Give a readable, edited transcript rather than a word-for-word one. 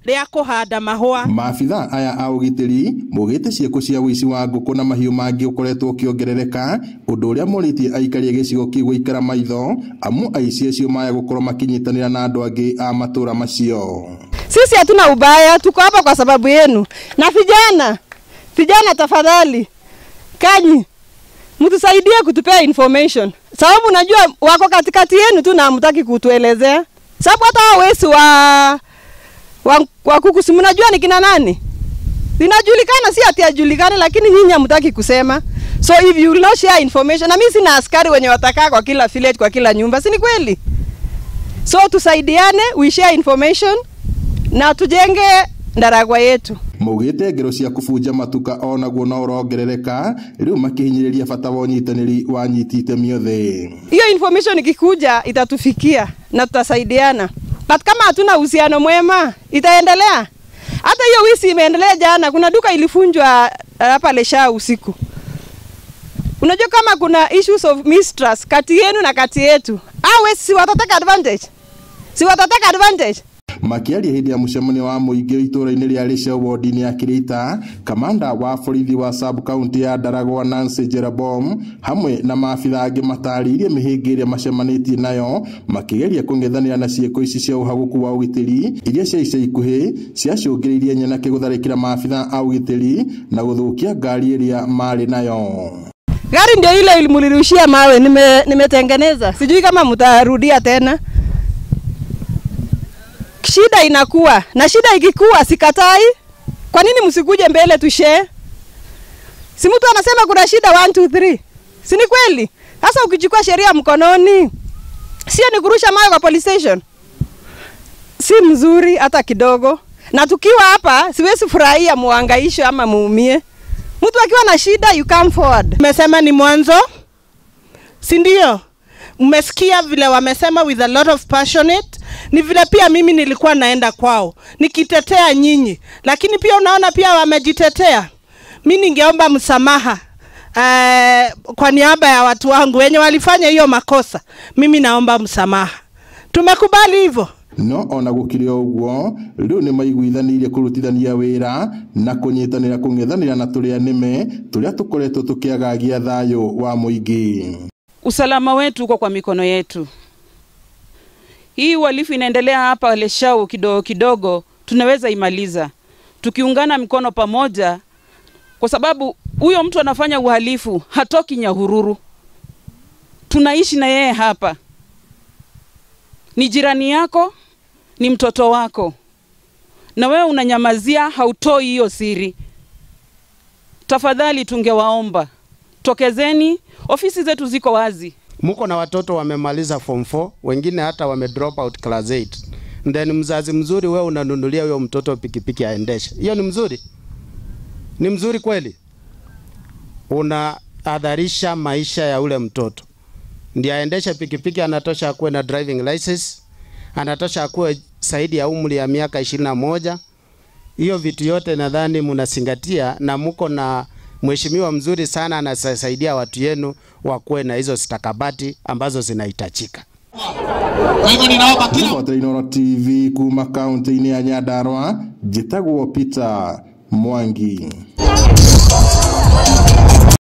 rĩa kũhanda mahũa. Maabitha aya a ũgitĩri maugĩte ciĩko cia ũici wa ngũkũ na mahiũ mangĩ ũkoretwo ũkĩongerereka, ũndũ ũrĩa morĩtie aikari a gĩcigo kĩu gũikara maitho amu aici acio maya gũkorwo makĩnyitanĩra na andũ angĩ a matũra macio. Sisi hatuna ubaya, tuko hapa kwa sababu yenu. Na vijana, vijana tafadhali, kanyi mtusaidie kutupea information. Sababu najua wako katikati yenu tu na hamtaki kutuelezea. Sababu hata wesi wa kuku si mnajua ni kina nani? Zinajulikana, si ati hajulikani, lakini nyinyi hamtaki kusema. So if you will not share information, na mimi sina askari wenye watakaa kwa kila village, kwa kila nyumba, si ni kweli? So tusaidiane, we share information na tujenge Ndaragwa yetu. Maugĩte ngero cia kũbunja matuka onaguo no ũrongerereka rĩu makĩhinyĩrĩria bata wa ũnyitanĩri wa anyiti itemi othe. Hiyo information ikikuja itatufikia na tutasaidiana. But kama hatuna uhusiano mwema itaendelea. Hata hiyo wizi imeendelea jana, kuna duka ilifunjwa hapa Leshau usiku. Unajua kama kuna issues of mistrust kati yenu na kati yetu, au si watataka advantage? Si watataka advantage? Makiaria hĩndĩ ya mũcemanio wa mũingĩ itũũra-inĩ rĩa Leshau wodi-inĩ ya Kĩrĩita, kamanda wa borithi wa sub county ya Ndaragwa Nancy Jerobom hamwe na maabitha angĩ matarĩirie mĩhĩnga ĩrĩa macemanĩtie nayo makĩgeria kũng'ethanĩra na ciĩko ici cia ũhagũku wa ũgitĩri iria cia ica ikuhĩ ciacũngĩrĩirie nyanake gũtharĩkĩra maabitha a ũgitĩri na gũthũkia ngari ĩrĩa marĩ nayo. Gari ndio ile ilimulirushia mawe, nimetengeneza. Sijui kama mtarudia tena. Shida inakuwa, na shida ikikuwa sikatai. Kwa nini msikuje mbele tushare? Si mtu anasema kuna shida 1 2 3. Si ni kweli? Sasa ukichukua sheria mkononi, sio ni kurusha mawe kwa police station. Si mzuri hata kidogo. Na tukiwa hapa siwezi furahia muhangaisho ama muumie. Mtu akiwa na shida you come forward. Mmesema ni mwanzo? Si ndio? Mmesikia vile wamesema with a lot of passionate. Ni vile pia mimi nilikuwa naenda kwao nikitetea nyinyi, lakini pia unaona pia wamejitetea. Mimi ningeomba msamaha kwa niaba ya watu wangu wenye walifanya hiyo makosa. Mimi naomba msamaha. Tumekubali hivyo. No ona gũkĩrĩ o ũguo rĩu nĩ maiguithanĩirie kũrutithania wĩra na kũnyitanĩra kũng'ethanĩra na tũrĩa nĩme tũrĩa tũkoretwo tũkĩagagia thayũ wa mũingĩ. Usalama wetu uko kwa mikono yetu. Hii uhalifu inaendelea hapa Leshau kidogo kidogo, tunaweza imaliza tukiungana mikono pamoja, kwa sababu huyo mtu anafanya uhalifu hatoki Nyahururu. Tunaishi na yeye hapa. Ni jirani yako, ni mtoto wako. Na wewe unanyamazia, hautoi hiyo siri. Tafadhali tungewaomba, tokezeni, ofisi zetu ziko wazi. Muko na watoto wamemaliza form 4, wengine hata wame drop out class 8. Then mzazi mzuri wewe unanunulia huyo mtoto pikipiki aendeshe. Hiyo ni mzuri? Ni mzuri kweli? Unahadharisha maisha ya ule mtoto. Ndiye aendeshe pikipiki anatosha akuwe na driving license, anatosha akuwe zaidi ya umri ya miaka 21. Hiyo vitu yote nadhani mnazingatia, na muko na mheshimiwa mzuri sana anasaidia watu yenu wakuwe na hizo stakabati ambazo zinahitajika. Kwa hivyo ninaomba kila Inooro TV kuma kaunti-inĩ ya Nyandarua, njĩtagwo Peter Mwangi.